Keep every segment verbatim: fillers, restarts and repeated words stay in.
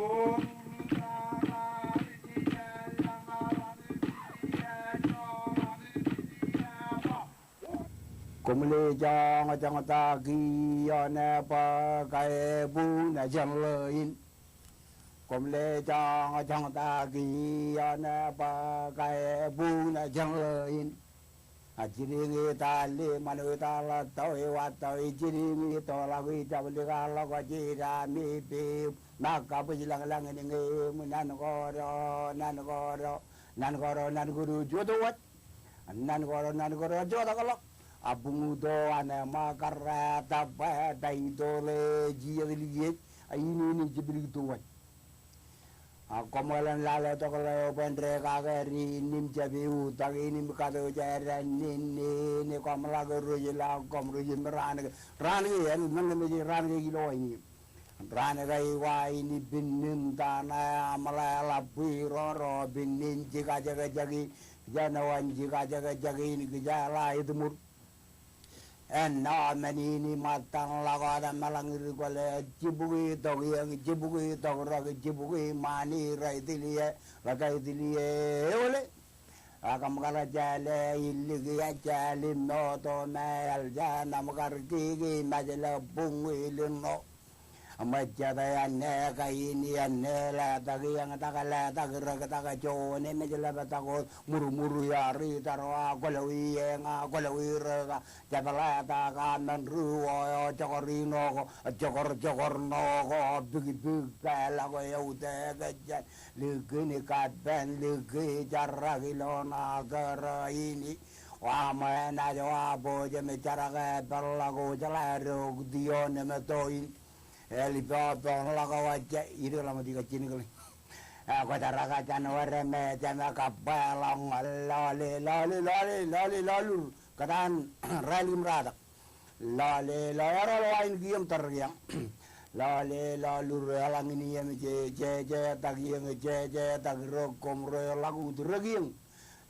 Koṃle joñak joñak ta kiiō ṇe bwe kae buñ ṇe jān ḷọk in. Koṃle joñak joñak ta kiiō ṇe bwe kae buñ ṇe jān ḷọk in. A jidik in ta ḷe, ṃanit in ta ḷe, tọwe wa tọwe jidik in, toḷọk in jabdikḷọk, jidami pep, makabwij lañlañ in ñe im, nan koro, nan koro, nan koro, nan koro, jota waj. Nan koro, nan koro, jota ḷọk. A buñ uto, an ema karra, ta bwe, ta ito ḷe, jijet likiej, a in, in, in, jibdik to waj. A koṃeḷeḷe lale tok ḷeo bwe en dekake ri in im jabdewōt tak in im katooj eran in, in, in, koṃ ḷak rej ḷọk, koṃ rej im raan ke, raan ke, en, men ke mej raan ke ilo in. Raan ke eo wa in ippān in ta ṇe aṃ ḷe ḷap bwe roro ippān in jikajekjek in, jān wōn jikajekjek in kijeḷā etmur. Āinwōt men in im ṃōttan ḷọk wōt im meḷañ ri kwōle jibukwi tok iiō, jibukwi tok rōk, jibukwi ṃani rej tiliō, rej tiliō eole. Ak im kar jeḷā illik ejjeḷ im moto me eḷ jān im kar kiki mejle buñ iliṇo. Im ejjete āne kain āne letak iiō, tak letak rōk, tak juon emej ḷap tak wōt murmur iar itar wa kwōlọwi eña, kwōlọwi rōk, jepḷatak amen ri eo, jokor ṇo ko, jokor, jokor ṇo ko, bikbik peḷọk eutiej kōjjān. Likin kappān, liki jarrak ilo ṇa tōre in. Wa ṃōj naaj wa bōjjān im jarak epeḷḷọk wōj ḷadik ioon emeto in. Eḷap eo pen ḷọk wōj, idik ḷọk ṃōk ijjien kile. Eo kwōjarrak jān wōr me jema kabbeḷọk ñan lọle, lọle, lọle, lọle, lọle, lọle. Kōtaan rālik im ratak. Lọle, lọle, eroḷọk wa in kiiō im tōre kiiō. Lọle, lọle, lur eḷaññe in iiō im je, je, jetak iiō, je, jetak rōk, koṃ ro ḷak wōt rōk iiō.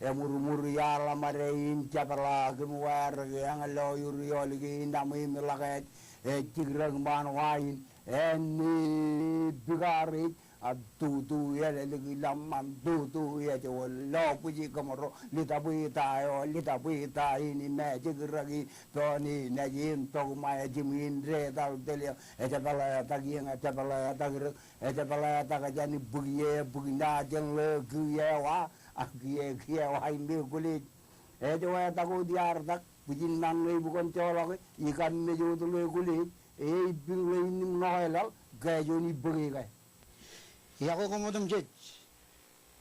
Emurmur iaḷ ṃade in jepḷaak im wārik eñ lo iur iolik in aṃ im ḷak ej, ej jikrōk ṃaan wa in, āne bikar ej, a tutu ej ḷōḷḷọk ḷọk ṃaan, tutu ej wōt lo bwiji kōṃro, ḷita bwita eo, ḷita bwita in im ej jikrōk in, poni naaj in tok ṃae jimwin detal telio, ejepḷaak iiō, ejepḷaak rōk, ejepḷaak jān bukwi e, bukwi ṇa jān ḷe kiiō wa, a kiiō, kiiō wa im ekwōlej. Ej wātak wōt iar tak, bwijin mañe ipukōn joḷọk, ikam mej wōt ḷe ekwōlej, e ippān ḷe in im ṇokeḷọk, ke juon ibōk e ke. Iọkwe koṃ otemjej.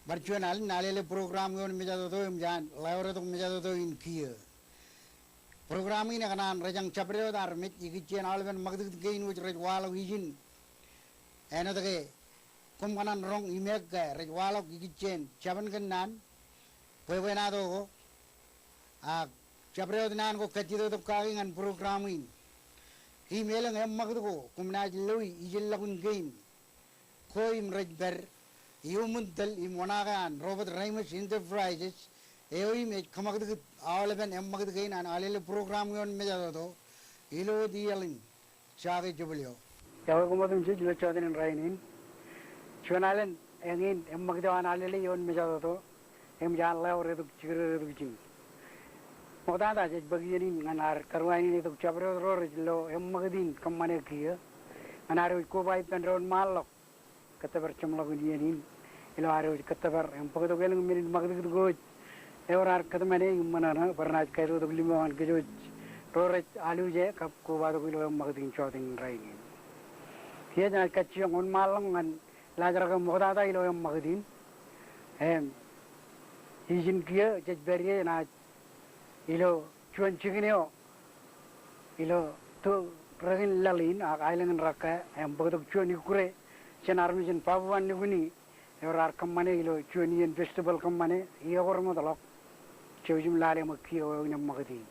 Bar juon alen, Alele program ioon mejatoto im jān ḷeo retok mejatoto in kiiō. Program in ekōṇaan rej jañ jabdewōt wōt armej ikijjien aolepen ṃakūtkūt kein wōj rej waḷọk ijin. Āinwōt ke koṃ kōṇaan roñ im ekke rej waḷọk ikijjien jabōn kōnnaan, bwebwenato ko, ak jabdewōt naan ko kajjitōk kaki ñan program in. Im elōñ eṃṃakūt ko koṃ naaj loi ijellọkun kein ko im rej pād iuṃwin tōl im oṇaake an Robert Reimers Enterprises, eo im ej kōṃakūtkūt aolepen eṃṃakūt kein an Alele program ioon mejatoto ilo wōt iaḷ in Jake Joplio. Iọkwe koṃ otemjej ilo jọteen in rainin. Juon alen eñin eṃṃakūt eo an Alele ioon mejatoto im jān ḷeo retok jikrōk retok ijin. Ṃoktata jej bōk iien in ñan ad karuwainene itok jabdewōt ro rej lo eṃṃakūt in kōṃṃane kiiō ñan ad wōj koba ippān doon ṃaanḷọk. Kōttōpar jeṃḷọkin iien in ilo ad wōj kōttōpar im bōktok elōñ men in ṃakūtkūt ko wōj ewōr ad kōtmāne im ṃōṇōṇō bwe renaaj kaitotok limo ñan kōj wōj ro rej aluje kab kobatok ilo eṃṃakūt in jọteen in rainin. Kiiō jenaaj kajjioñ wōnṃaanḷọk ñan laajrak eo ṃoktata ilo eṃṃakūt in. Im ijin kiiō jej pād ie enaaj ilo juon jikin eo ilo to rōkin laḷ in ak aelōñ in Rakkā im bōktok juon ikkure jān armej in Papua New Guinea ewōr ad kōṃṃane ilo juon iien festival kōṃṃane iọkwe remootḷọk. Jouj im lale ṃōk kiiō eo in eṃṃakūt in.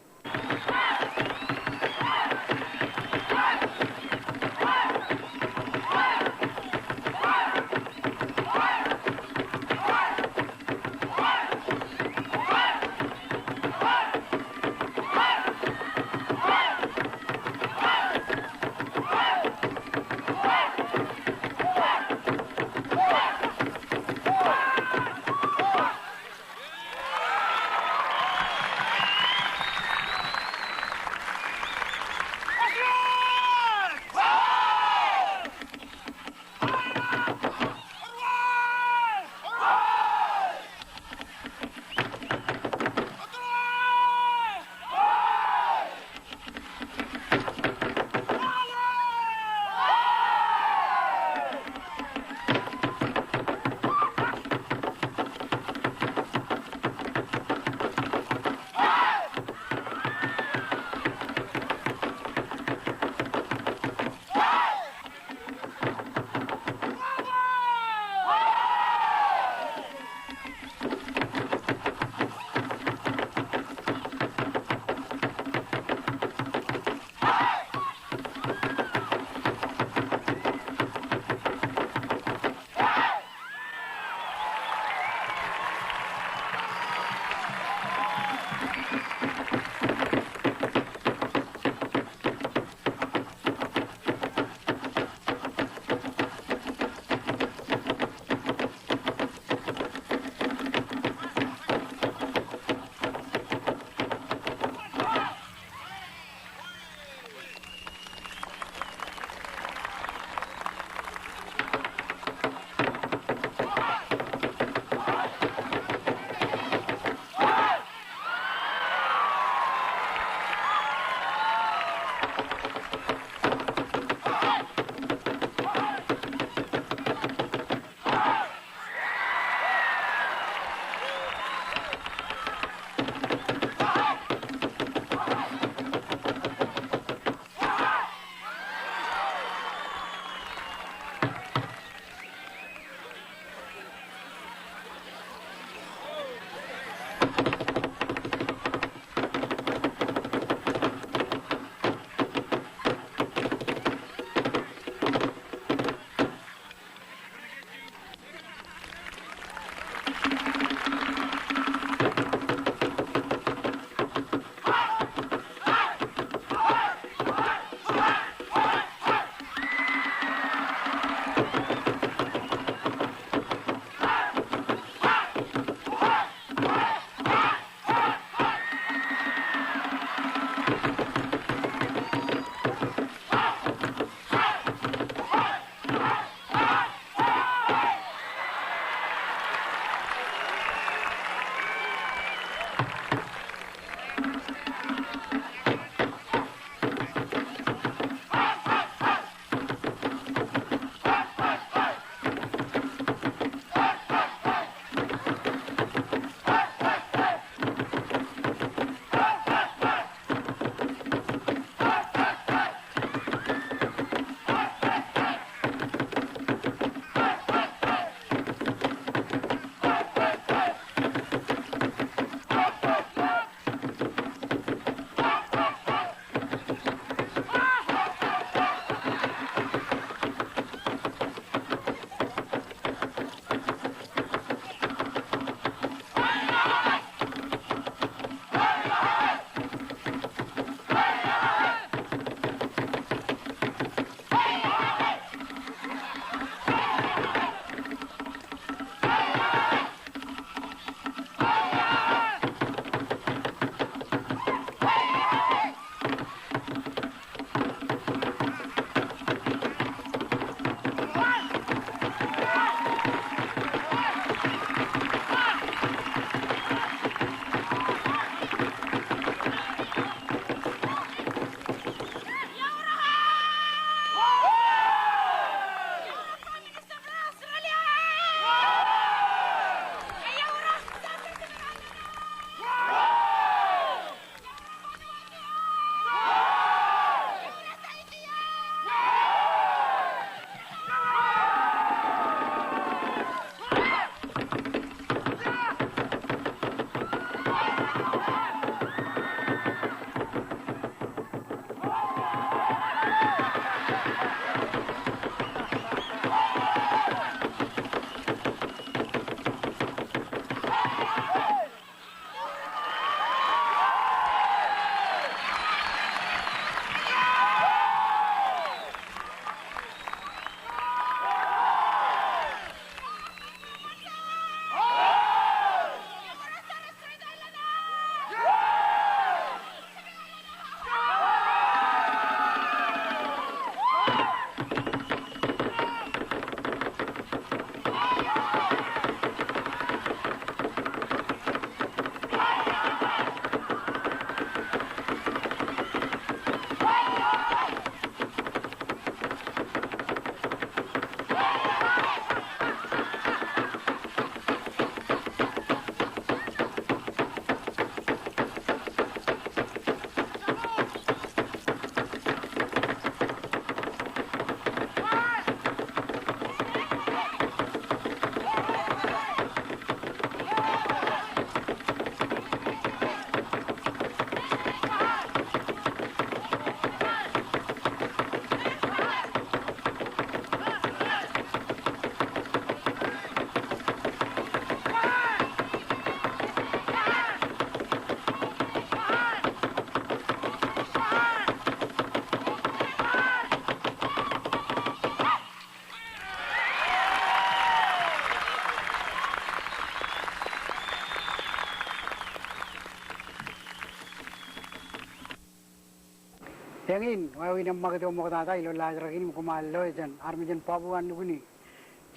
Eñin, wāween eṃṃakūt eo ṃoktata ilo laajrak in im koṃaar lo jān armej in Papua New Guinea.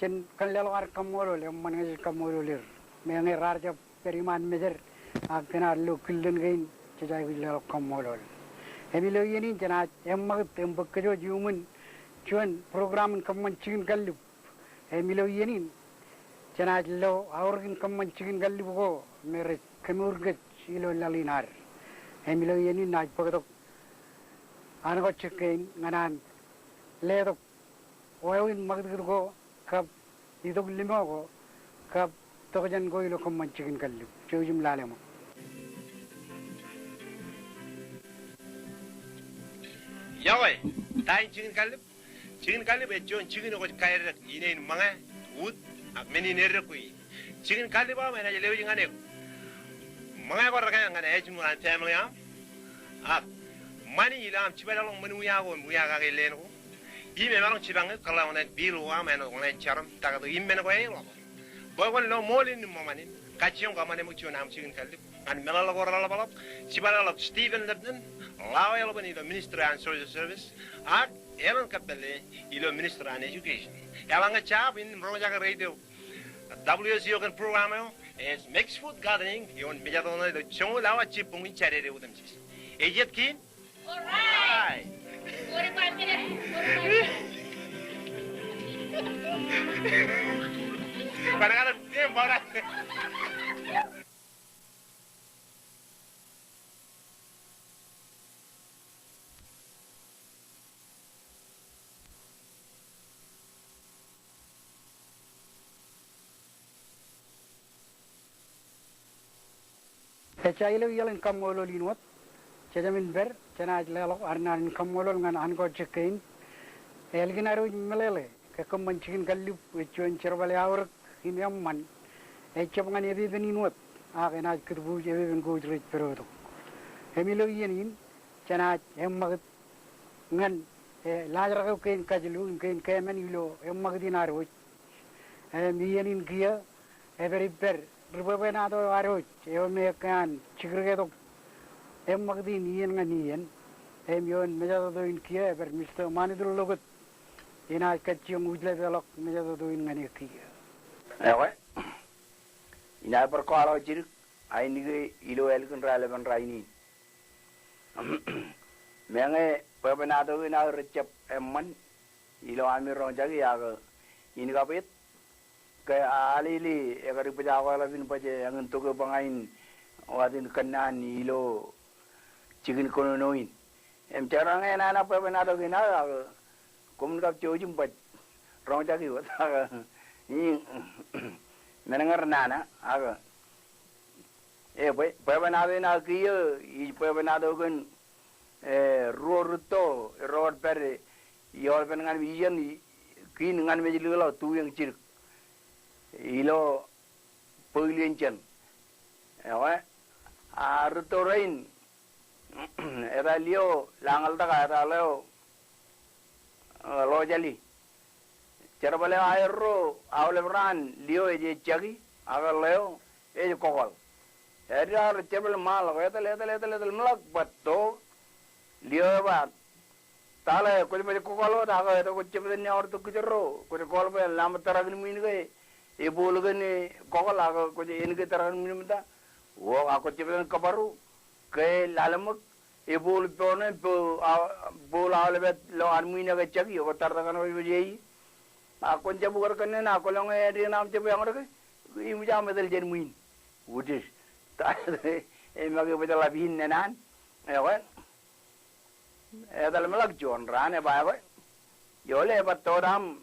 Jen kōn leḷọk ad kaṃṃoolol, eṃṃan ñe jej kaṃṃoolol er. Meñe raar jab pād iṃaan mejed, ak kōn ad lo killen kein, jej aikuj leḷọk kaṃṃoolol. Im ilo iien in jenaaj eṃṃakūt im bōk kōj wōj iuṃwin juon program in kōṃṃan jikin kallib. Im ilo iien in, jenaaj lo aorōk in kōṃṃan jikin kallib ko me rej kōmour kōj ilo laḷ in ad. Im ilo iien in naaj bōktok ankooj jikin kein ñan an letok wāween ṃakūtkūt ko kab itok limo ko kab tokjān ko ilo kōṃṃan jikin kallib. Jouj im lale ṃōk. Iọkwe, ta in jikin kallib? Jikin kallib ej juon jikin eo kwōj kaededek ine in ṃōñā, ut, ak men in eddek ko in. Jikin kallib aṃ enaaj lewōj ñan eok. Ṃōñā ko rekā ñan ājmour an family aṃ. Ak ṃani ilo aṃ jipaḷọk ṃōn wia ko im wia kake leen ko. Im emaroñ jipañ eok kōḷḷā oṇāān bill eo aṃ āinwōt oṇāān jarom, taktō im men ko eḷap. Bwe kwōn lo ṃool in im ṃōṃan in, kajjioñ kōṃṃane ṃōk juon aṃ jikin kallib. Ñan meḷọkḷọk ko reḷapḷọk, jipaḷọk Stephen Lepnin, ḷao eḷap in ilo Ministry an Social Service, ak Ellen Kepele ilo Ministry an Education. Eḷaññe jab in roñjake radio W S O kōn program eo, ej Mixed Fruit Gardening, ioon mejatoto ṇe ilo joñoul awa jibboñ in Jādede otemjej. Ej iiet kein? All right. Forty-five minutes. Forty-five minutes. Bar katak, bar katak. Ejja ilo iaḷ in kaṃṃoolol in wōt, jejāmin pād, jenaaj leḷọk ad naan in kaṃṃoolol ñan ankooj kein. Ālikin ad wōj meḷeḷe ke kōṃṃan jikin kallib ej juon jerbale aorōk im eṃṃan, ejjab ñan epepen in wōt, ak enaaj kūtbuuj epepen ko rej pād wōt. Im ilo iien in, jenaaj eṃṃakūt ñan, e, laajrak eo kein kajilu im kein kāmen ilo eṃṃakūt in ad wōj. Im iien in kiiō, epād ippād ri bwebwenato eo ad wōj, eo me ekkā an jikdiketok eṃṃakūt in iien ñan iien. Im ioon mejatoto in kiiō, epād Mister Manitul Lokot, enaaj kajjioñ wūjlepḷọk mejatoto in ñan eok kiiō. Ekwe, inaaj bar kwaḷọk jidik ainikien ilo ālikin raelepen rainin. Meñe bwebwenato kein aō rejjab eṃṃan ilo ami roñjake, ak in kab jet ke alele ekar ibōj akwāḷọk in baj eñin toke bōñā in wāween kōnnaan ilo jikin kōnono in. Im jerọñe nana bwebwenato kein aō, ak koṃwin kab jouj im baj roñjake wōt, ak men ñe renana, ak e, bwe, bwebwenato in aō kiiō, ij bwebwenato kōn, e, ruo rūtto ro rej pād, e, eoon ippān ñan ijeṇ, e, kein ñan mej likḷọk tu eñ jidik ilo bōk lien jān. Ekwe, a, rūtto rein, eta Lio Lañaltak, eta Leo, e, Ḷojali. Jerbal eo aerro aolep raan, Lio ej ejjaki, ak Leo ej kokōḷ. Āindein aō jerbal ṃaanḷọk, etal, etal, etal, etal, meḷak bōtto. Lio ej ba, ta ḷe kwōj baj kokōḷ wōt, ak eta kwōj jepten iaortok kōjro, kwōj call bwe en ḷaṃōd tōrak in ṃwiin ke ebooḷ kōn, e, kokōḷ, ak kwōj en ke tōrak in ṃwiin im ta? Wōk, ak kwōj jepten kōbaru ke laḷ ṃōk ebooḷ po ṇe, po, a, booḷ aolepād lo an ṃwiin eo ke ejjaki, eo kwōj tōrak in ṃwiin eo ke ejjaki. Ak kwōn jab ukar kōn nana, kwō loñe āindein aṃ jab eañ reke, eṃōj aṃ etal jān ṃwiin. Wūjej. Ta, e, make bōjḷọk in nana. Ekwe. Etal meḷak juon raan, eba ekwe. Eoḷe, eba tōt aṃ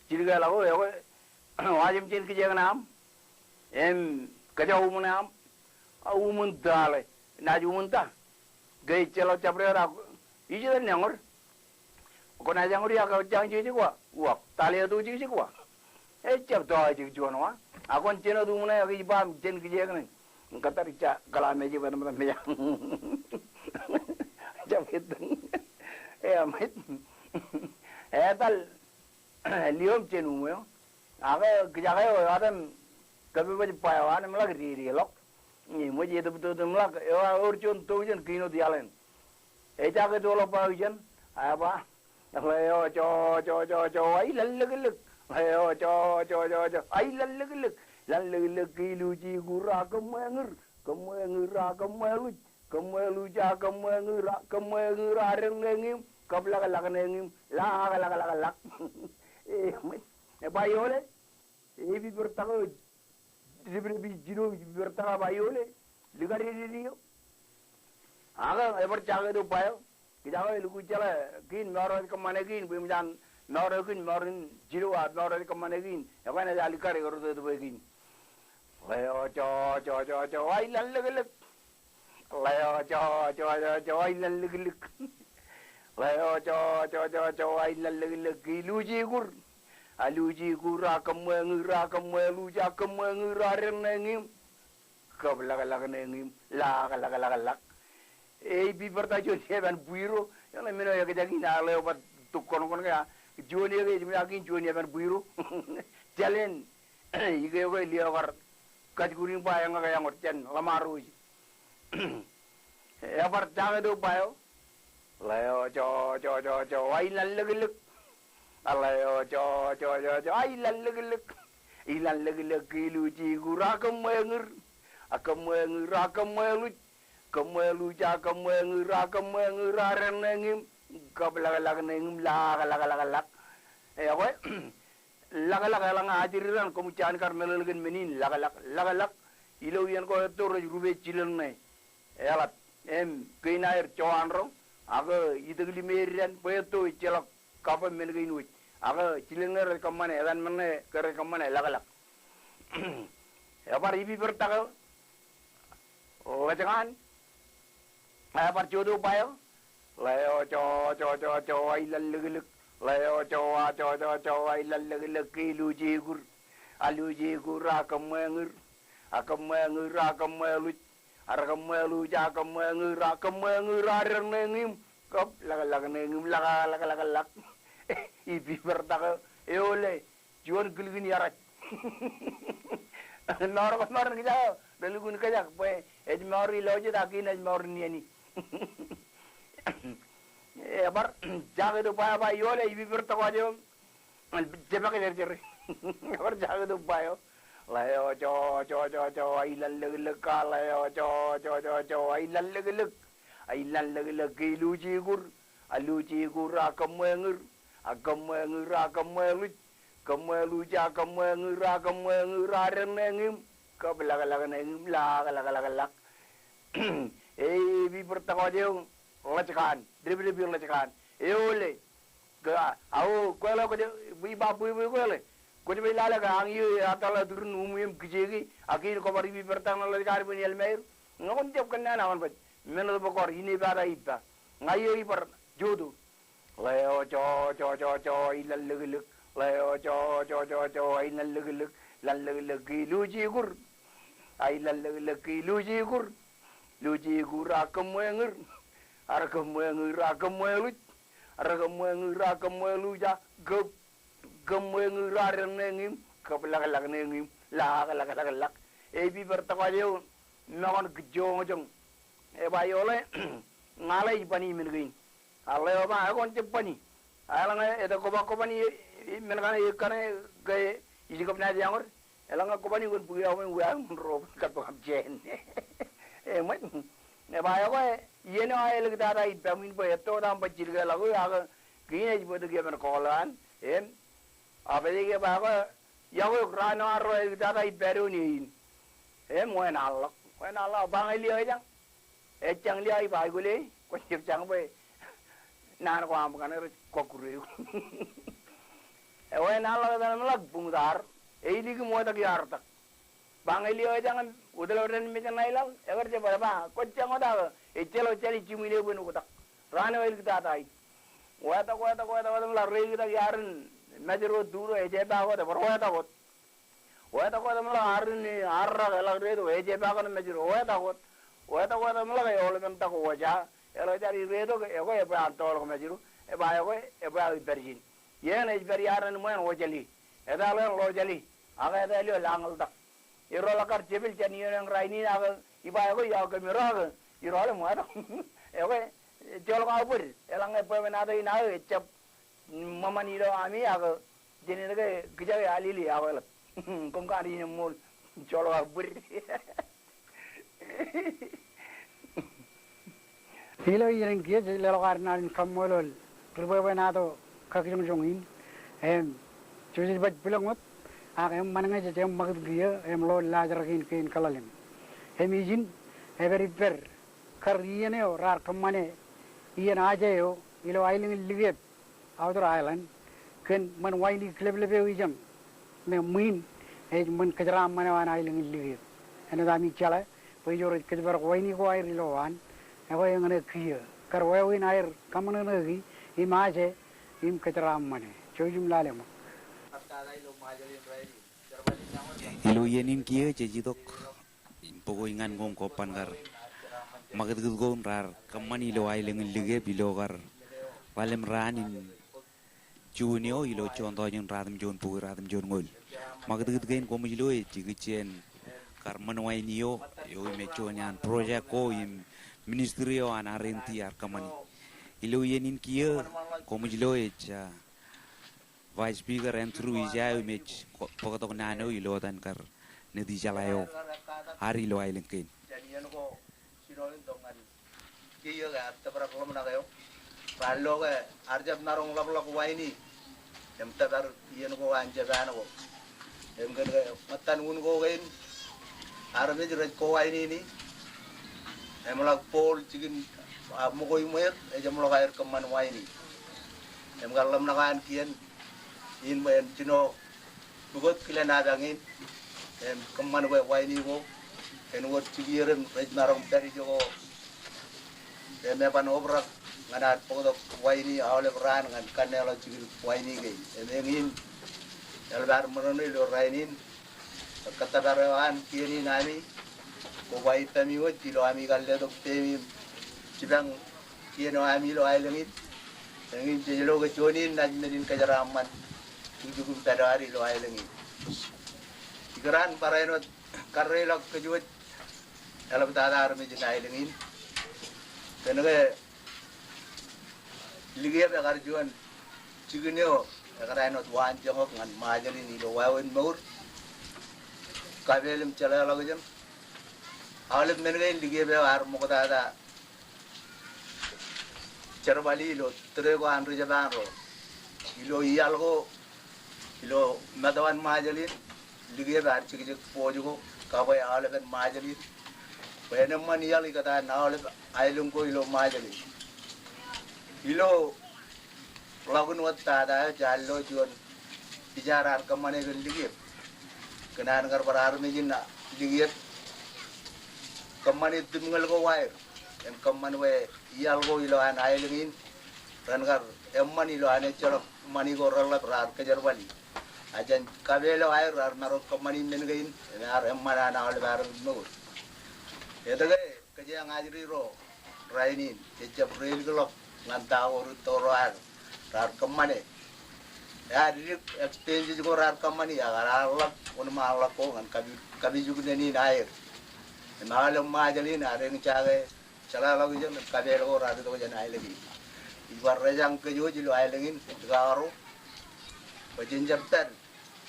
jilkeḷọk eok, ekwe. Wa jemjen kijeek ṇe aṃ im kōjọuṃ ṇe aṃ. A, uṃwin ta ḷe? Naaj uṃwin ta? Ke ejjeḷọk jabdewōt ak ij iten eñor. Kwōnaaj eñor, ak kwōj jañ jekjek wa? Wōk. Ta ḷe eo to jekjek wa? Ejjab to aō jek juon wa. Ak kwōn jen wōt uṃwin ak ij ba aṃ jen kijeek ṇe. Im kōttar ij ja kōḷa mej, bōtab ṃōttan mej. Jab ettōñ. E, aṃ et. Etal Lio im jen uṃ eo. Ak kijak eo eo atem kōpepej ba eo an im ḷak dedeḷọk. Im ṃōj etōptōt im ḷak eo aō wōr juon tọujān kein wōt iaḷ eṇ. Ejake toḷọk ba ijeṇ, a ba, ḷeo jo, jo, jo, jo, aelōñ lōklōk. Ḷeo jo, jo, jo, jo, aelōñ lōklōk. Lōñ lōklōk ke iluji kur a kōṃṃweeñūr. Kōṃṃweeñūr a kōṃṃweeḷuj. Kōṃṃweeḷuj a kōṃṃweeñūr a, kōṃṃweeñūr a dān ṇe eñin. Kab ḷaklak ṇe eñin. Ḷaklak, ḷaklak, ḷaklak. E, ṃōj. Eba iole. Epipertak eo, debdeb eo jino, epipertak eo ba iole, likar eded eo. Ak ebar jaketok eo ba eo. Kōjak eo elukkuun jeḷā kein mour eo ej kōṃṃane kein, bwe eṃōj an mour eo kein, mour in jino, a mour eo ej kōṃṃane kein. Ekwe enaaj likar, ekar rot etōb kein. Ḷeo jo, jo, jo, jo, aelōñ lōklōk. Ḷeo jo, jo, jo, jo, aelōñ lōklōk. Ḷeo jo, jo, jo, jo, aelōñ lōklōk ke iluji kur. Aluji kur a kōṃṃweeñūr a kōṃṃweeḷuj a kōṃṃweeñūr a dān ṇe eñin. Kab ḷaklak ṇe eñin. Ḷaklak, ḷaklak, ḷaklak. Epipertak juon eban bwiro. Eḷaññe men eo ekjak in a ḷeo bar tok kōṇkōṇ ke a juon eo ke ej ṃōj ak in juon eban bwiro. Jalen. Ike eo ke lio kar kajkuring ba eñak eañ wōt jān ḷōṃaro ej. Ebar jaketok eo ba eo. Ḷeo jo, jo, jo, jo, aelōñ lōklōk. A ḷeo jo, jo, jo, jo, aelōñ lōklōk. Aelōñ lōklōk ke iluji kur a kōṃṃweeñūr. A kōṃṃweeñūr a kōṃṃweeḷuj. Kōṃṃweeḷuj a kōṃṃweeñūr a kōṃṃweeñūr a dān ṇe eñin. Kab ḷaklak ṇe eñin. Ḷaklak, ḷaklak, ḷaklak. Ekwe, ḷaklak eḷaññe ajri raṇ koṃ ij jañin kar meḷeḷe kōn men in ḷaklak. Ḷaklak, ilo iien ko etto rej rupe jilel ṇe. Eḷap, im kein aer jowanroñ, ak itōk limeer dān, bwe etto ejjeḷọk kab men kein wōj. Ak jilel ṇe rej kōṃṃane, etan men ṇe ke rej kōṃṃane ḷaklak. Ebar epipertak eo, ḷōjkan, ebar joto ba eo. Ḷeo jo, jo, jo, jo, aelōñ lōklōk. Ḷeo jo, a, jo, jo, jo, aelōñ lōklōk ke iluji kur. Aluji kur a kōṃṃweeñūr. A kōṃṃweeñūr a kōṃṃweeḷuj. Ar kōṃṃweeḷuj a kōṃṃweeñūr a kōṃṃweeñūr a dān ṇe eñin. Kab ḷaklak ṇe eñin. Ḷaklak, ḷaklak, ḷaklak. Epipertak eo. Eole. Juon kilkin iaraj. Mour ko mour in kōjak eo, relukkuun kōjak, bwe ej mour in ilo jet ak kein ej mour in iien in. Ebar jaketok ba eo ba iole, epipertak eo. Jepakjerjer. Ebar jaketok ba eo. Ḷeo jo, jo, jo, jo, aelōñ lōklōk ka, ḷeo jo, jo, jo, jo, aelōñ lōklōk. Aelōñ lōklōk ke iluji kur. Aluji kur a kōṃṃweeñūr. A kōṃṃweeñūr a kōṃṃweeḷuj. Kōṃṃweeḷuj a kōṃṃweeñūr a kōṃṃweeñūr a dān ṇe eñin. Kab ḷaklak ṇe eñin. Ḷaklak, ḷaklak, ḷaklak. Epipertak eo, ḷōjkan. Debdeb eo ḷōjkan. Eole. Ke a, ao, kweḷe kwōj, iba bwebwe kweḷe. Kwōj ba lale ke añi eo ear tōl turin umu im kijeek, ak kein kwō bar ipipertak ṇe ḷōjkan bwe en elmaer. Ñe kwōn jab kōnnaan aō baj. Men eo bwe kwaar inepata ippa. Ña eo ibar joto. Ḷeo jo, jo, jo, jo, aelōñ lōklōk. Ḷeo jo, jo, jo, jo, aelōñ lōklōk. Lōñ lōklōk ke iluji kur. Aelōñ lōklōk ke iluji kur. Luji kur a kōṃṃweeñūr. Ar kōṃṃweeñūr a kōṃṃweeḷuj. Ar kōṃṃweeñūr a kōṃṃweeḷuj a kōb, kōṃṃweeñūr a dān ṇe eñin. Kōb ḷaklak ṇe eñin. Ḷak, ḷak, ḷak, ḷak. Epipertak eo, meñe kwōn kajjoñjoñ. Eba iole, ña ḷe ij bani men kein. A ḷeo ba, ekwe kwōn jab bani. A eḷaññe etak ko ba kwō bani, men kaṇe, kaṇe ke ij kab naaj eañ wōt. Eḷaññe kwō bani kwōn bōk iaḷ eo im wiaḷ eo im ro kab kab jān. Eṃōj. Eba ekwe, iien eo aō āliktata ippaṃ in bwe etto wōt aṃ baj jidik ḷọk eo ak kein ej bōktok iien kōḷ an. Im, a pād ie ke ba ekwe, iọkwe eok raan eo arro āliktata ippa doon eo in. Im, wāween ḷọk. Wāween ḷọk, ba ñe lio ejañ. Ejjañ lio, iba aikuj le, kwōn jab jañ bwe naan ko aṃ kaṇe rej kọkkure eok. Ewāween ḷọk etan im ḷak buñtōr. Eiliki im wōtak ioartak. Ba ñe lio ejañ im wōtlọk dān mejān aelōñ, ekar jab ba, kwōj jañ wōt ak ejjeḷọk jān ijjiṃ in ebwe in oktak. Raan eo āliktata in. Wōtak, wōtak, wōtak, wōtak im ḷak reiliktak iaar in Mājro, Turo, ejepaak wōt, ebar wōtak wōt. Wōtak wōt im ḷak arrin arrak eḷak reitok, ejepaak wōt Mājro, wōtak wōt. Wōtak wōt im ḷak eoḷmāntak wōja. Eḷak jaar reitok, ekwe ebwe an tọọlọk Mājro. Eba ekwe, ebwe aō ippād ijin. Iien ej pād iaar in ṃweo wōjali. Etal eo ḷọjali. Ak etal eo lañḷtak. Erro ḷọk kar jepel jān iien eo rainin ak iba ekwe iọkwe kōmiro ak iroḷe ṃweo wōtak. Ekwe, joḷọk aō bōd, eḷaññe bwebwenato in aō ejjab ṃōṃan ilo ami ak jenaaj ke kijak e alili aō eḷap. Koṃ kaṇ in eṃṃool, joḷọk aō bōd. Ilo iien in kiiō jej leḷọk ad naan in kaṃṃoolol ri bwebwenato kakijoñjoñ in, im jej baj bwilōñ wōt, ak eṃṃan ñe jej eṃṃakūt kiiō im ḷoor laajrak in kein kōḷalem. Im ijin, ekar ippād kar iien eo raar kōṃṃane iien aje eo ilo aelōñ in Likeb, Outer Island, kōn ṃōn waini kileplepeo ijeṇ me ṃwiin ej ṃōn kōjeraaṃṃan eo an aelōñ in Likeb. Āinwōt ami jeḷā bwe ijo rej kōjparok waini ko aer ilowaan, ekwe eñṇe kiiō kar wāween aer kaṃōṇōṇōki im aje im kōjeraaṃṃane. Jouj im lale ṃōk. Ilo iien in kiiō jej itok im bōk wōj ñan koṃ kobban kar ṃakūtkūt ko im raar kōṃṃan ilo aelōñ in Likeb ilo kar ḷalem raan in June eo ilo juon tọujin ratimjuon bukwi ratimjuon ñoul. Ṃakūtkūt kein koṃij lo ej ikijjien kar ṃōn waini eo, eo im ej juon iaan project ko im ministry eo an R and D ear kōṃṃani. Ilo iien in kiiō koṃij lo ej, ah, Vice Speaker Andrew Ija eo im ej ko-, bōktok naan eo ilo etan kar Nitijeḷā eo ad ilo aelōñ kein. Kiiō ke ear tōprak ḷōmṇak eo. Raar lo ke ear jab maroñ ḷapḷọk waini im tōpar iien ko an Japan ko. Im kōn ke ṃōttan un ko kein armej rej ko waini in, im ḷak bowl jikin, ah, ṃōko im ṃweer, ejeṃḷọk aer kōṃṃan waini. Im kar ḷōmṇak an kien in bwe en jino pukot kilen apañ in, im kōṃṃan bwe waini ko en wōr jikier im rej maroñ pād ijoko. Im eban obrak ñan ad bōktok waini aolep raan ñan kanneḷọk jikin waini kein. Im eñin eḷap ad ṃōṇōṇō ilo rainin, kōttōpar eo an kien in ami, koba ippemi wōj ilo ami kar letok peiṃ im jipañ kien eo ami ilo aelōñ in. Eñin jej lo ke juon in naaj men in kōjeraaṃṃan jukjuk im pād eo ad ilo aelōñ in. Ikōraan barāinwōt karreilọk kōj wōj eḷaptata armej in aelōñ in. Kōn ke Likeb ekar juon jikin eo ekar āinwōt waanjoñak ñan Ṃajeḷ in ilo wāween mour, kapeel im jeḷāḷọkjeṇ. Aolep men kein Likeb eo ear ṃoktata jerbali ilo tōre ko an ri Japan ro. Ilo iaḷ ko, ilo metoan Ṃajeḷ in, Likeb ear jekjek booj ko, kabwe aolepen Ṃajeḷ in, bwe en eṃṃan iaḷ ikōtaan aolep aelōñ ko ilo Ṃajeḷ in. Ilo ḷọkin wōt tata eo jaar lo juon ijaar ear kōṃṃane kōn Likeb. Kōn an kar bar armej in Likeb kōṃṃane timñal ko waer im kōṃṃan bwe iaḷ ko ilo an aelōñ in ren kar eṃṃan ilo an ejjeḷọk ṃani ko reḷḷap raar kōjerbali. A jān kapeel eo aer raar maroñ kōṃṃani men kein im ear eṃṃan an aolep armej mour. Etke kōjeañ ajri ro rainin, ejjab reilikḷọk ñan ta ko rūtto ro ad raar kōṃṃane. Ear dik expenses ko raar kōṃṃani, ak raar ḷap wōnṃaanḷọk ko ñan kapi-, kapijuknen in aer. Im aolep Ṃajeḷ in ear eñjake jeḷāḷọkjeṇ im kapeel ko raar itok jān aelōñ in. Ij bar rejañ kōj wōj ilo aelōñ in, ikaro, bwe jen jab pād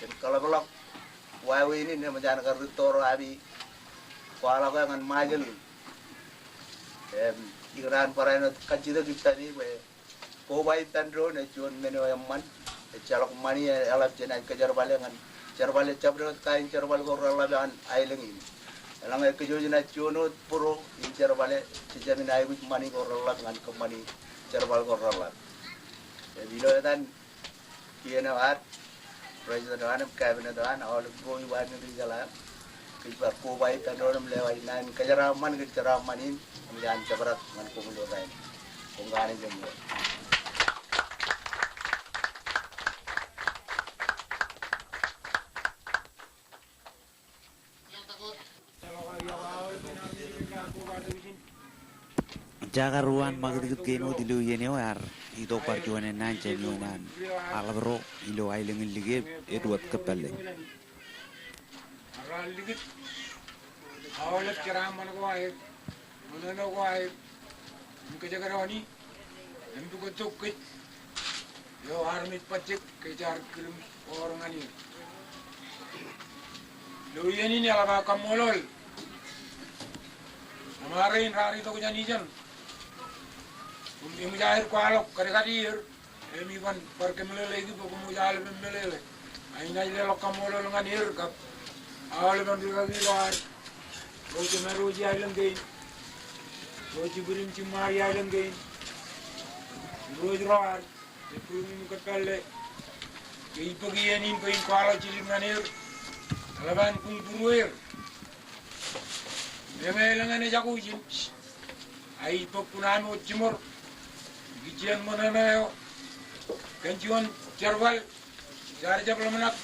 im kaḷapḷọk wāween in eṃōj an kar rūtto ro ami kwaḷọk e ñan Ṃajeḷ in. Im ikōṇaan barāinwōt kajjitōk ippemi bwe koba ippān doon ej juon men eo eṃṃan, ejjeḷọk ṃani eḷap jenaaj kōjerbale ñan jerbale jabdewōt kain jerbal ko reḷḷap an aelōñ in. Eḷaññe kōj wōj naaj juon wōt būro in jerbale, jejāmin aikuj ṃani ko reḷḷap ñan kōṃṃani jerbal ko reḷḷap. Im ilo etan kien eo ad, President eo an im Cabinet eo an, aolep ro iba in ri jeḷā, kōj bar koba ippān doon im lewōj naan in kōjeraaṃṃan kōn jeraaṃṃan in, im ij jabdewōt ñan koṃ ilo rainin. Koṃ kanooj im wōr. Jekar uwaan ṃakūtkūt kein wōt ilo iien eo ear itok bar juon ennaan jān ioon an aḷap ro ilo aelōñ in Likeb, Edward Kōppālle. Raar likūt aolep jeraaṃṃan ko aer, ṃōṇōṇō ko aer, Kōjekdọọn in, im pukot tok kōj eo armej bajjek ke jaar kidim wōr ñan er. Ilo iien in eḷap aō kaṃṃoolol ṃarein raar itok jān ijeṇ im eṃōj aer kwaḷọk kadkad er. Im iban bar kōmeḷeḷeiki bwe koṃij aolep im meḷeḷe. Inaaj leḷọk kaṃṃoolol ñan er kab aolepen rikaki ro ad, ro jemād ro jea ilōñ kein, ro jibwid im jiṃṃaad ia ilōñ kein, ro ro ad, ej būruṃ im kōppālle ke ij bōk iien in bwe in kwaḷọk jidik ñan er. Eḷap an kuñbūruō er. Meñe elōñ eṇ ejako ijin, ak ij bōk kuṇaami wōt jiṃor ikijjien ṃōṇōṇō eo kōn juon jerbal jaar jab ḷōmṇak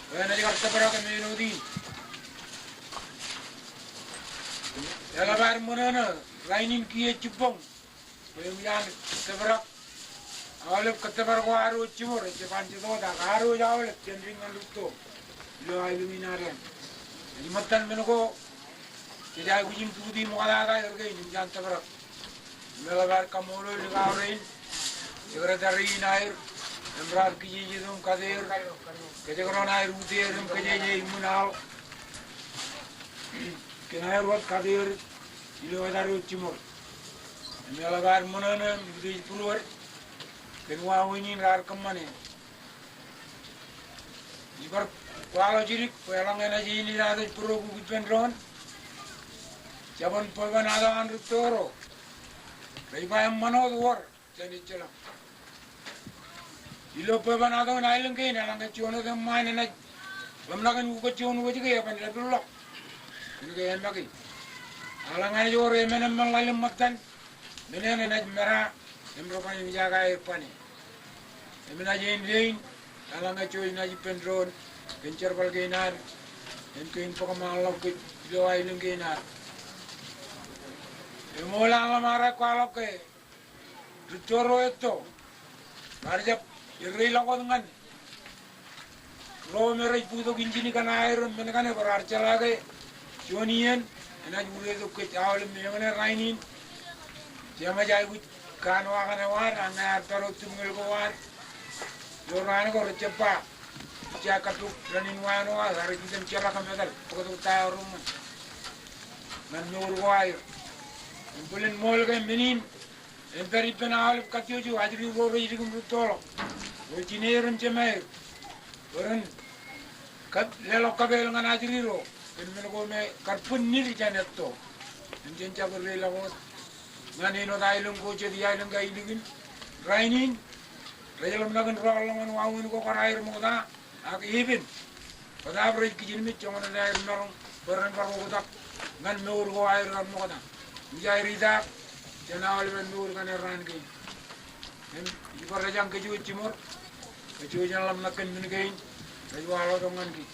bwe enaaj kar tōprak im āinwōt in. Eḷap ad ṃōṇōṇō rainin kiiō jibboñ bwe eṃōj an tōprak aolep kōttōpar ko ad wōt jiṃor, ejjab an jetotak, ad wōj aolep jān dik ñan rūtto ilo aelōñ in ad eṇ. Ej ṃōttan men ko jej aikuj in pukot ṃoktata er kein im jān tōprak. Im eḷap ad kaṃṃoolol likao rein, secretary in aer, im raar kijeje im kate er, kōjekdọọn aer utiej im kōjeje iṃwin aḷ kōn aer wōt kate er ilo etal eo jiṃor. Im eḷap ad ṃōṇōṇō im utiej būruod kōn wāween in raar kōṃṃane. Ij bar kwaḷọk jidik bwe eḷaññe enaaj eñin ad ej bōro kuk ippān doon, jabōn bwebwenato an rūtto ro rej ba eṃṃan wōt wōr jān ejjeḷọk. Ilo bwebwenato in aelōñ kein, eḷaññe juon wōt eṃṃaan enaaj ḷōmṇak in ukōt juon wōj ke eban dāpilḷọk kōn ke emake. Eḷaññe ej wōr emān eṃṃan ḷalem ṃōttan, men eṇ enaaj mera im rej ban im jake aer bane. Im enaaj eñin dein eḷaññe jej naaj ippān doon kōn jerbal kein ad im kein bōkmaanḷọk kōj ilo aelōñ kein ad. Im ṃool an ḷōṃaro kwaḷọk ke rūtto ro etto raar jab erreiḷọk wōt ñan ro me rej bōktok injin kaṇ aer im men kaṇe bwe raar jeḷā ke juon iien enaaj uretok kōj aolep. Meñe rainin jeṃaaj aikuj kanoa kaṇe wōt ak ñe ear pād wōt tipñōl ko wōt ilo raan ko rej jab ba ijja kappok ranin wāween wōt, ak rej item jerak im etal bōktok ta eo reṃṃan ñan mour ko aer. Im bōlen ṃool ke men in en pād ippān aolep kajjojo ajri ro rej dik im rūttoḷọk, ro jineer im jemāer, bwe ren kab leḷọk kapeel ñan ajri ro kōn men ko me kar bwin nid jān etto. Im jen jab erreiḷọk wōt ñan āinwōt aelōñ ko jet iaelōñ ko ilikin. Rainin rej ḷōmṇak in rọọl ḷọk ñan wāween ko kar aer ṃokta, ak epen bōtaab rej kijenmej joñan aer maroñ bwe ren bar oktak ñan mour ko aer kar ṃokta. Im ij aer itaak jān aolepen mour kaṇe raan kein. Im ij bar ejañ kōj wōj jiṃor, kōj wōj en ḷōmṇak kōn men kein rej waḷọktok ñan kōj.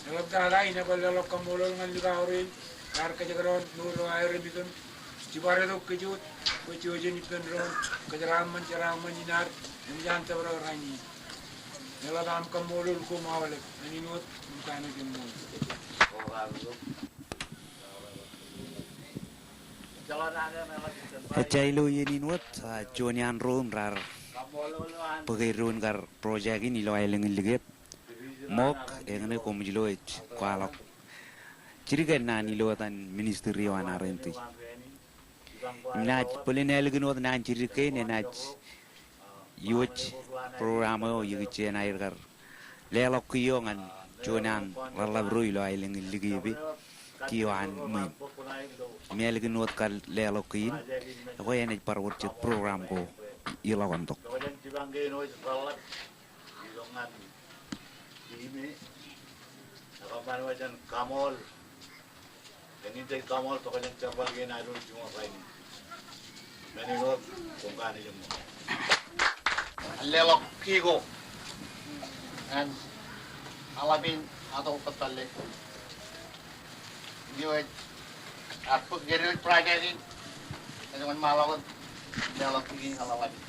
Eḷaptata in ej bar leḷọk kaṃṃoolol ñan likao rein raar kōjekdọọn mour eo aer im itok. Ij bar itok kōj wōt bwe jej ippān doon kōjeraaṃṃan, jeraaṃṃan in ad im jān tōprak rainin. Eḷap aṃ kaṃṃoolol koṃ aolep, āinwōt im kanooj eṃṃool. Ejja ilo iien in wōt, a, juon iaan ro im raar bōk eddoin kar project in ilo aelōñ in Likeb. Ṃook, eñṇe koṃij lo ej kwaḷọk jidik eṇ naan ilo etan ministry eo an R and D. Im naaj bōlen ālikin wōt naan jidik kein enaaj iwōj program eo ikijjien aer kar leḷọk kiiō ñan juon an ḷōḷḷap ro ilo aelōñ in Likeb, kiiō an ṃwiin. Im ālikin wōt kar leḷọk kiin, ekwe enaaj bar wōr jet program ko iḷọk āintok. Ilo ñan ij kōṃṃan wōt jān kaṃool. Kōn in jej kaṃool tokjān jerbal kein ad wōj jiṃor rainin. Men in wōt, koṃ kanooj eṃṃool. An leḷọk kiiō ko an aḷap in ato kōttālle. Eo ej, a, bōk eddo project in. Ejoñan ṃaḷọk in leḷọk kiiō ko an aḷap in.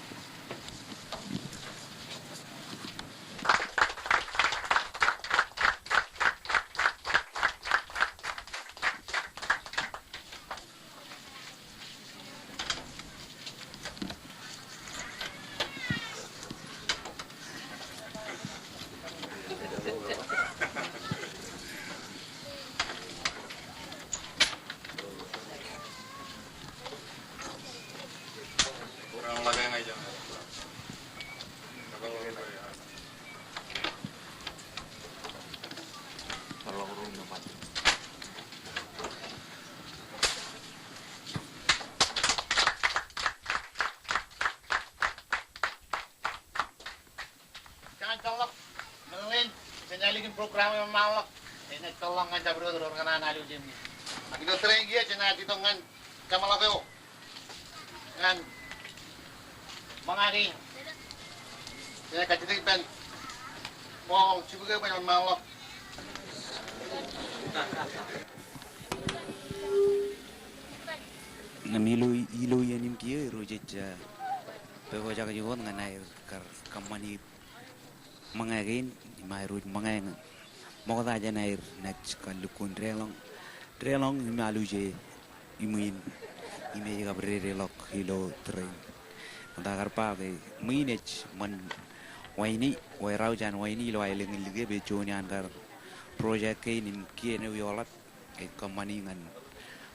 Jān tōllọk meḷeḷein jān ālikin program eo ṃaanḷọk, enaaj tōllọk ñan jabdewōt ro renaaj alwōj im. Ak ilo tōre in kiiō jenaaj itok ñan jeṃḷọk eo ñan ṃōñā kein. Jenaaj kajjitōk ippān ṃool jibukwe bwe en ṃaanḷọk. Im ilo, ilo iien in kiiō, Irooj ej, eh, pojak eo wōt ñan aer kar kōṃṃani ṃōñā kein, im aer wōj ṃōñā ñan ṃokta jān aer naaj kalukkuun deḷọñ, deḷọñ im aluje iṃwiin im ej kab dedeḷọk ilo tōre in. Ṃokta kar ba ke ṃwiin ej ṃōn waini, wairau jān waini ilo aelōñ in Likeb, ej juon iaan kar project kein im kien eo eḷap ej kōṃṃani ñan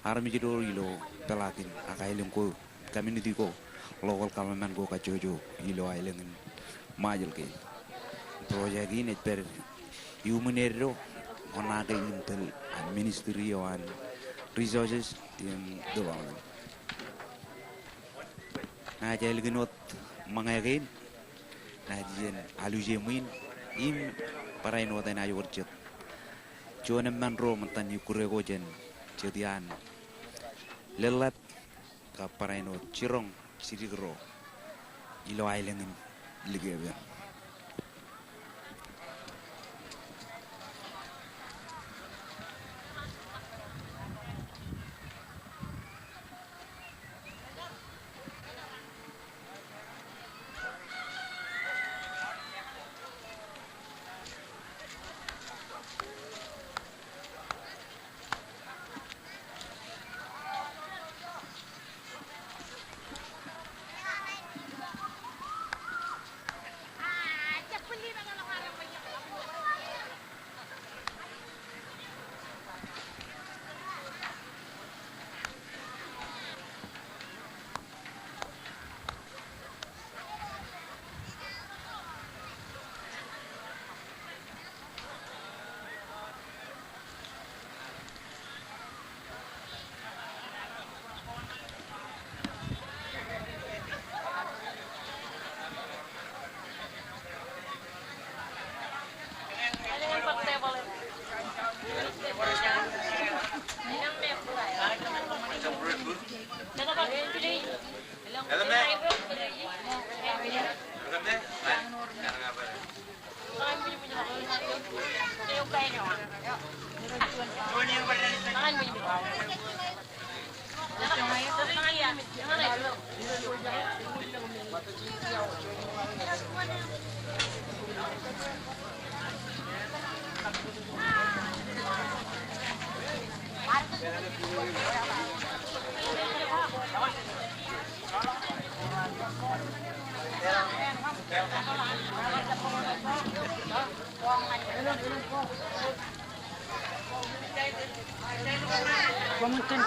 armej ro ilo peḷaakin ak aelōñ ko, community ko, local government ko kajjojo ilo aelōñ in Ṃajeḷ kein. Project in ej pād iuṃwin eddo, ṃōṇake im tōl an Ministry eo an Resources im Development. Naaj ālikin wōt ṃōñā kein, naaj iien aluje ṃwiin im barāinwōt enaaj wōr jet juon eṃṃan ro ṃōttan ikkure ko jān jet iaan lōḷḷap kab barāinwōt jiroñ jidik ro ilo aelōñ in Likeb eṇ. Koṃwin itōn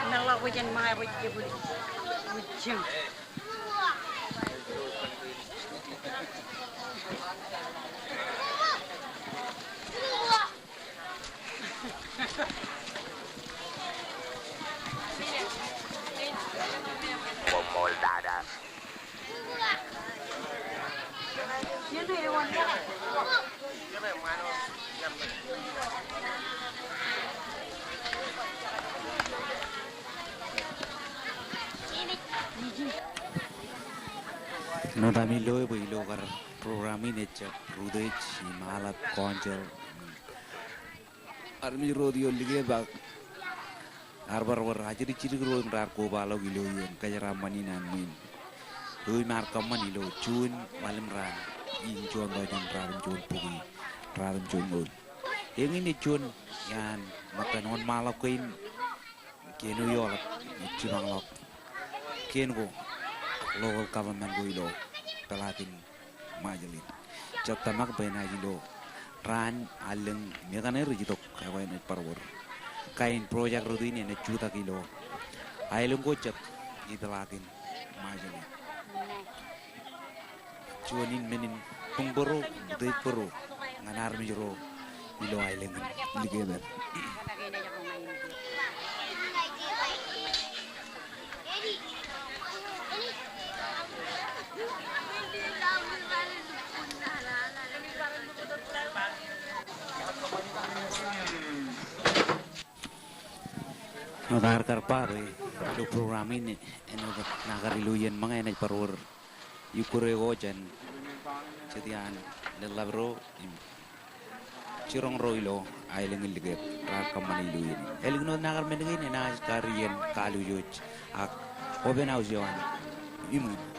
meḷọkwe jān ṃōñā bwe jebwil jiṃ. Āinwōt ami loe bwe ilo kar program in ejjab rūtōj im aḷap council, armej ro ioon Likeb ak ar bar wōr ajri jidik ro im raar kobaḷọk ilo iien kōjeraaṃṃan in an ṃwiin. Eo im ar kōṃṃan ilo juon ḷalem raan in juon tọujin ralitōk juon bukwi ralitōk juon ñoul. Eñin ej juon iaan ṃōttan wōnṃaanḷọk kein kien eo eḷap ej jipañḷọk kien ko local government ko ilo peḷaakin Ṃajeḷ in. Jet tōmak bwe enaaj ilo raan allōñ me kaṇe rej itok ekwe enaaj bar wōr. Kain project rot in enaaj jutak ilo aelōñ ko jet, Interlaken, Ṃajeḷ in. Juon in men in buñbōro, debbōro ñan armej ro ilo aelōñ in Likep. Āinwōt ad kar ba bwe ilo program in enaaj kar ilo iien ṃōñā enaaj bar wōr ikkure ko jān jet iaan leḷḷap ro im jiroñ ro ilo aelōñ in Likep raar kōṃṃane ilo iien in. Ālikin wōt nañinmej men kein enaaj kar iien kalooj ak open house eo an iṃwiin.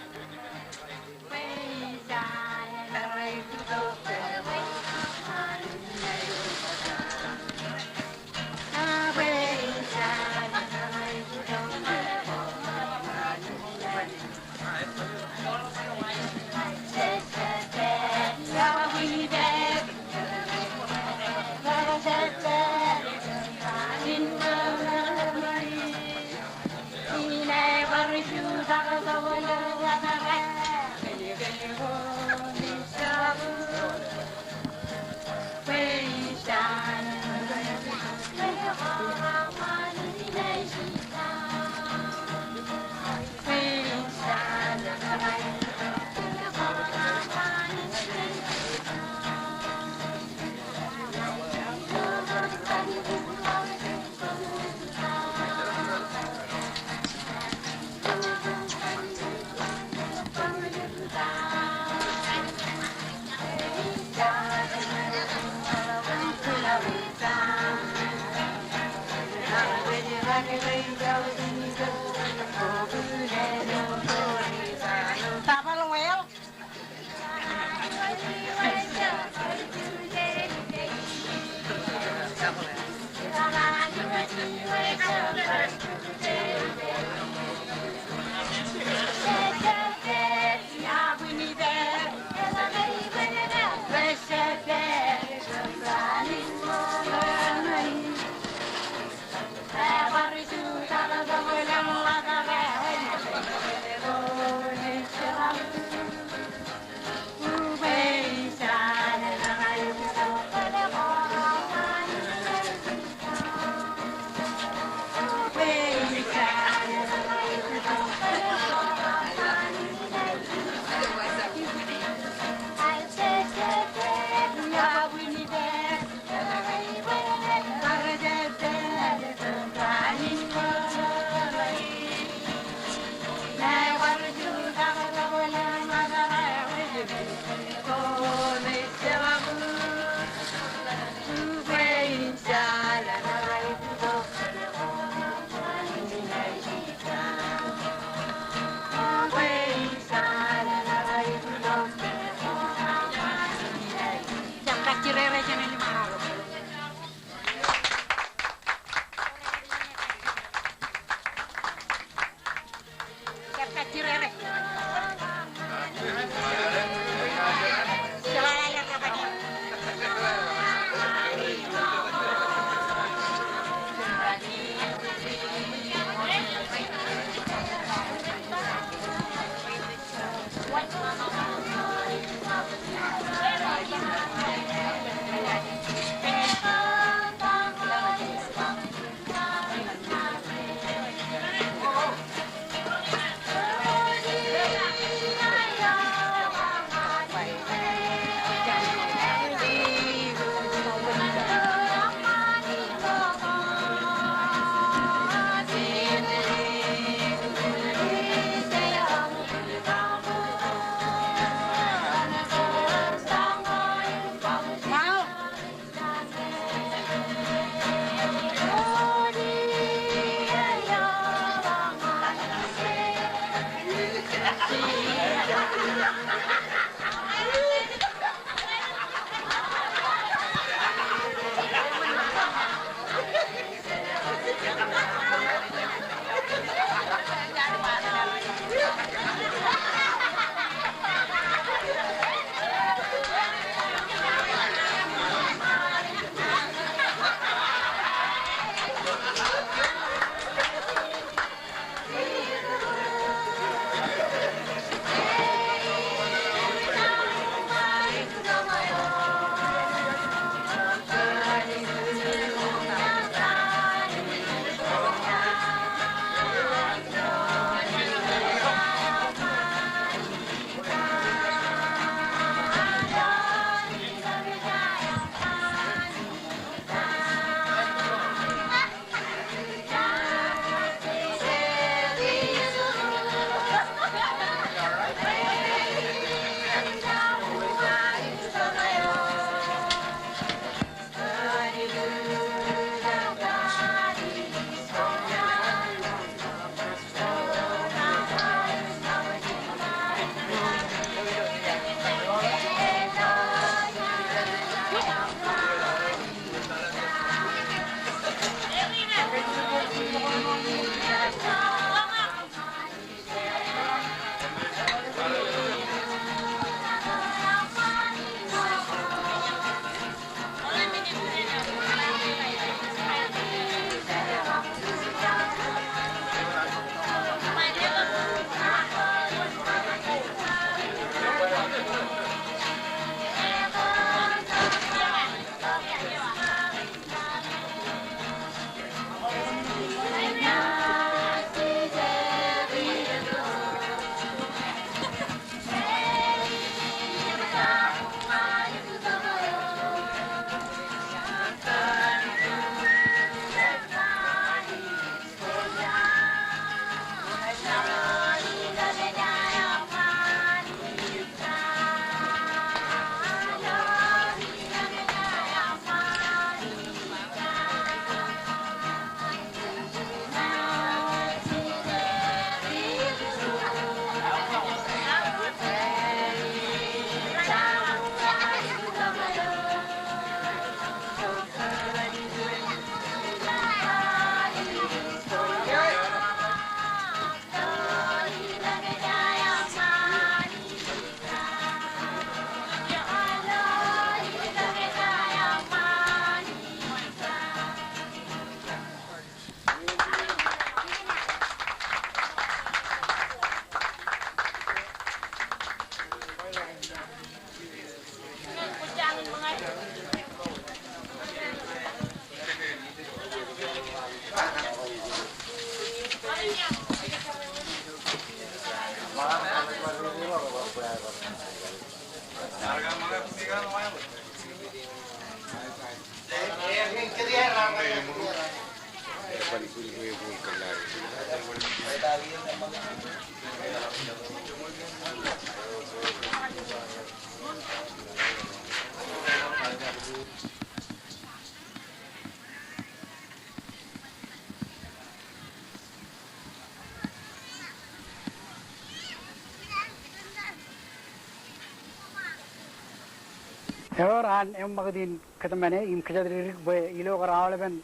Eor an eṃṃakūt in kōtmāne im kōjatdikdik bwe ilo kar aolepen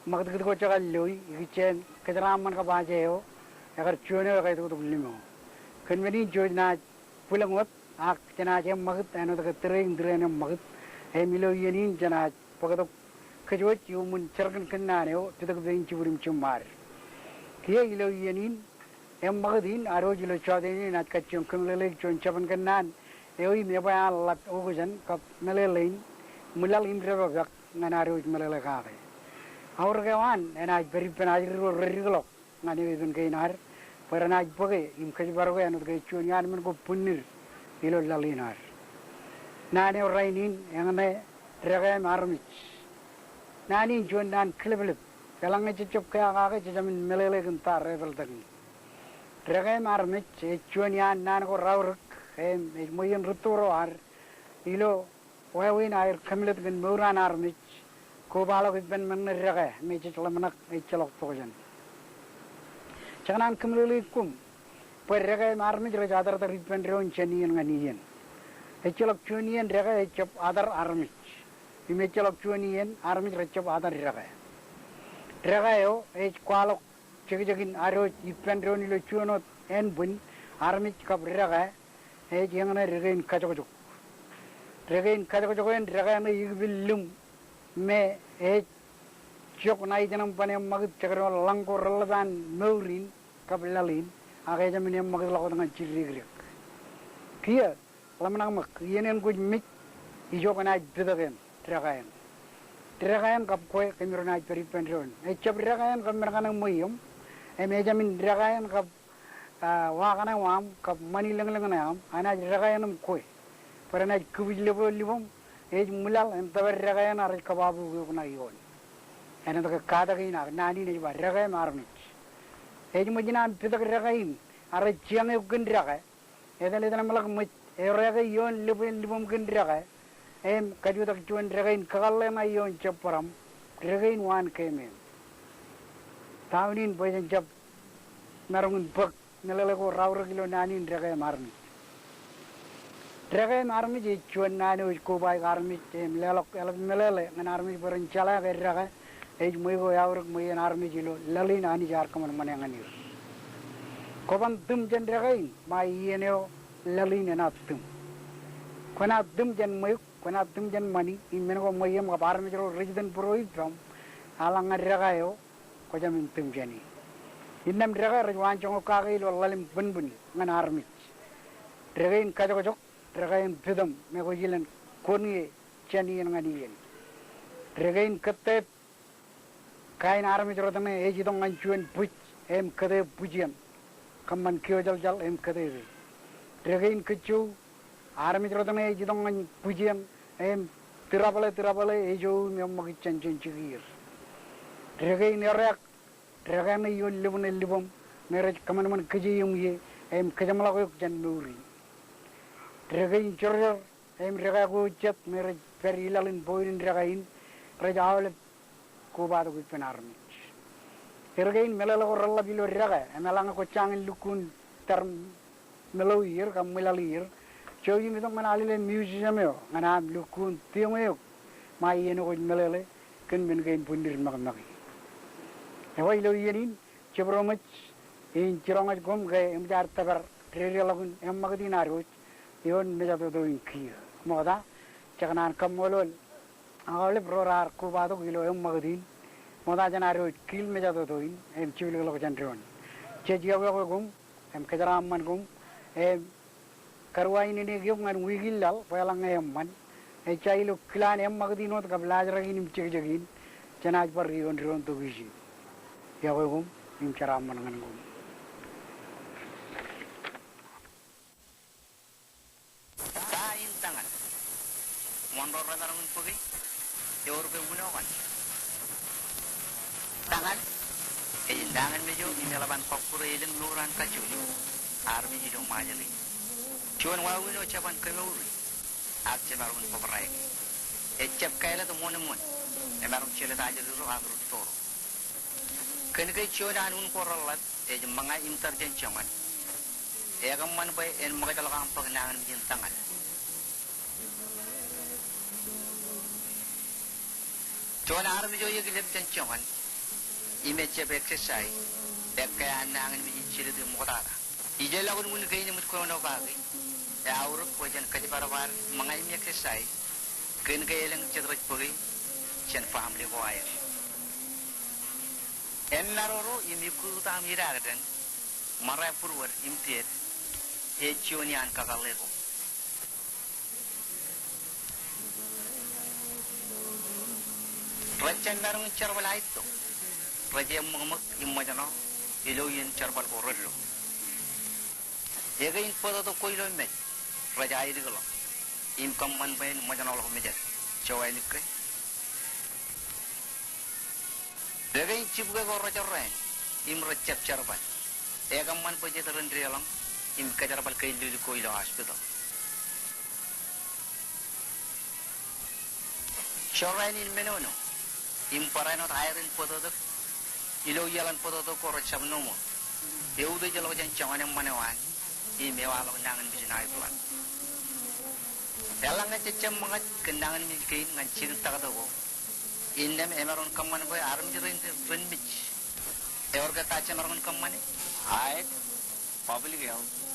ṃakūtkūt ko jekar loi, ikijjien kōjeraaṃṃan kab aje eo, ekar juon eo ekāikōttok limeo. Kōn men in jej naaj bwilōñ wōt, ak jenaaj eṃṃakūt āinwōt ke tōre in tōre in eṃṃakūt, im ilo iien in jenaaj bōktok kōjwōj iuṃwin jerkōn kōnnaan eo, pitōk pein jibwid im jiṃṃaad. Kiiō ilo iien in, eṃṃakūt in ad wōj ilo jọteen in enaaj kajjioñ kōmeḷeḷeik juon jabōn kōnnaan eo im ebwe an ḷap okjān kab meḷeḷein ṃwilaḷ im depakpak ñan ad wōj meḷeḷe kake. Aorōk eo an enaaj pād ippān ajri ro redikḷọk ñan eoon kein ad, bwe renaaj bōke im kōjparoke āinwōt ke juon iaan men ko bwinnid ilo laḷ in ad. Naan eo rainin eñṇe Dekā im Armej. Naan in juon naan kileplep. Eḷaññe jej jab kea kake, jej jāmin meḷeḷe kōn ta rej pād tok in. Dekā im Armej ej juon iaan naan ko raorōk, im ej ṃweien rūtto ro ad ilo wāween aer kōmmitōk kōn mour an armej, kobaḷọk ippān men ṇe dekā, im ejjeḷọk ḷōmṇak, ejjeḷọk tokjān. Jej kōṇaan kōmeḷeḷeik koṃ bwe dekā im armej rej atartar ippān doon jān iien ñan iien. Ejjeḷọk juon iien dekā ejjab atar armej, im ejjeḷọk juon iien armej rejjab atar dekā. Dekā eo ej kwaḷọk jekjekin ad wōj ippān doon ilo juon wōt ānbwin, armej kab dekā ej eñṇe dikein kajokjok. Dikein kajokjok eṇ dekā ṇe ikipil lim me ej jok ṇa ijin im ban eṃṃakūt jekdọọn ḷañ ko reḷḷap an mour in kab laḷ in, ak ejāmin eṃṃakūtḷọk wōt ñan jiddikdik. Kiiō ḷōmṇak ṃōk, iien eṇ kwōj mej, ijo kwōnaaj pitōk eṇ, dekā eṇ. Dekā eṇ kab kwe kōmro naaj pād ippān doon. Ejjab dekā eṇ kab men kaṇe ṃweieṃ, im ejāmin dekā eṇ kab a, wa kaṇe waṃ kab ṃani lōñlōñ ṇe aṃ, enaaj dekā eṇ im kwe. Bwe renaaj kūpij lōb eo liboṃ, ej ṃwilaḷ im tōpar dekā eṇ ak rej kōbaabook eok ṇa ioon. Āinwōt ke katak in ak naan in ej ba dekā im armej. Ej ṃōj naan pitōk dekā in, ak rej jiañ eok kōn dekā. Etal etal im ḷak ṃōj, eor eo ke ioon lōb eo liboṃ kōn dekā, im kajutak juon dekā in kakōḷḷe ṇa ioon jab bōraṃ, dekā in waan keemem. Ta unin bwe jen jab maroñ in bōk meḷeḷe ko raorōk ilo naan in dekā im armej. Dekā im armej ej juon naan eo ej kobaik armej im leḷọk eḷap meḷeḷe ñan armej bwe ren jeḷā ke dekā ej ṃweo ko eaorōk ṃweien armej ilo laḷ in Anij ear kōṃanṃane ñan er. Kwōban tūm jān dekā in, ṃae iien eo laḷ in enaaj tūm. Kwōnaaj tūm jān ṃweo, kwōnaaj tūm jān ṃani, im men ko ṃweieṃ kab armej ro rej itōn būruo ippaṃ, eḷaññe dekā eo kwō jāmin tūm jāni. Innām dekā rej waanjoñak kake ilo ḷalem bōnbōn ñan armej. Dekā in kajokjok, dekā in pitōm me kwōj ilān koṇe jān iien ñan iien. Dekā in kōtteep, kain armej rot ṇe ej itok ñan juon bwij im kōteep bwij eṇ. Kōṃṃan kiojaljal im kōtepe. Dekā in kōjjou, armej rot ṇe ej itok ñan bwij eṇ im tūrabōḷe tūrabōḷe ejou im eṃṃakūt jān juon jikier. Dekā in ereak, dekā ṇe ioon lōb ṇe liboṃ me rej kōṃanṃan kōjeiūṃ ie im kōjeṃḷọk eok jān mour in. Dekā in jorjor, im dekā ko jet me rej pād ilaḷ in bọọlin dekā in, rej aolep kobatok ippān armej. Erkein meḷeḷe ko reḷḷap ilo dekā, im eḷaññe kwō jañin in lukkuun tar meḷeḷe ier kab ṃwilaḷ ier, jouj im itok ñan alele museum eo ñan aṃ lukkuun tiōñ eok ṃae iien eo kwōj meḷeḷe kōn men kein bwinnid ṃakṃake. Ekwe ilo iien in, jabdewōt ṃōj in jiroñōj koṃ ke eṃōj ad tōpar dedeḷọkin eṃṃakūt in ad wōj ioon mejatoto in kiiō. Ṃokta, jej kōṇaan kaṃṃoolol aolep ro raar kobatok ilo eṃṃakūt in. Ṃokta jān ad wōj kiil mejatoto in im jepḷikḷọk jān doon. Jej iọkwe koṃ im kōjeraaṃṃan koṃ im karuwainene eok ñan wiik in laḷ bwe eḷaññe eṃṃan, ejja ilo kilaan eṃṃakūt in wōt kab laajrak in im jekjek in, jenaaj bar ioon doon tok ijin. Iọkwe koṃ im jeraaṃṃan ñan koṃ. Ta in tañal. ro remaroñ in bōke, ewōr ke uno kaṇ. Tañal ej nañinmej eo im eḷap an kọkkure elōñ mour an kajjojo armej ilo Ṃajeḷ in. Juon wāween eo jab an kōmour e, ak jemaroñ in bōbrae ke. Ejjab kāālōt ṃōṇōṇō, emaroñ jelōt ajri ro ak rūtto ro. Kōn ke juon an un ko reḷap ej ṃōñā im tar jān joñan, ekōṃṃan bwe en ṃōkajḷọk aṃ bōk nañinmej in tañal. Juon armej eo ekilep jān joñan im ejjab exercise, ekkā an nañinmej in jelōt im ṃoktata. Ijeḷọkin un kein eṃōj kōnono kaki, eaorōk bwe jen kōjparok ad ṃōñā im exercise kōn ke elōñ jet rej bōke jān family ko aer. Ennaroro im ikkutut aṃ idaakden, ṃōrā būruod im pād, ej juon iaan kakōḷḷe ko. Rej jab maroñ in jerbal aetto, rej eṃṃōkṃōk im ṃōjṇọ ilo iien jerbal ko reddo. Ekein bōtōktōk ko ilo mej rej aetikḷọk im kōṃṃan bwe en ṃōjṇọḷọk mejād. Jowain ke? Ekein jibke ko rejorrāān im rejjab jerbal, ekōṃṃan bwe jet ren deḷọñ im kōjerbal kein lilik ko ilo hospital. Jorrāān in menono im barāinwōt aer in bōtōktōk ilo iaḷan bōtōktōk ko rejjab normal, eutiejḷọk jān joñan eṃṃan eo an im ewaḷọk nañinmej in high blood. Eḷaññe jej jab ṃōñā kōn nañinmej kein ñan jikin taktō ko, innām emaroñ kōṃṃan bwe armej rein ren mej. Ewōr ke ta jemaroñ in kōṃṃane? Aet, public health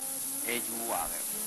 ej uwaak er.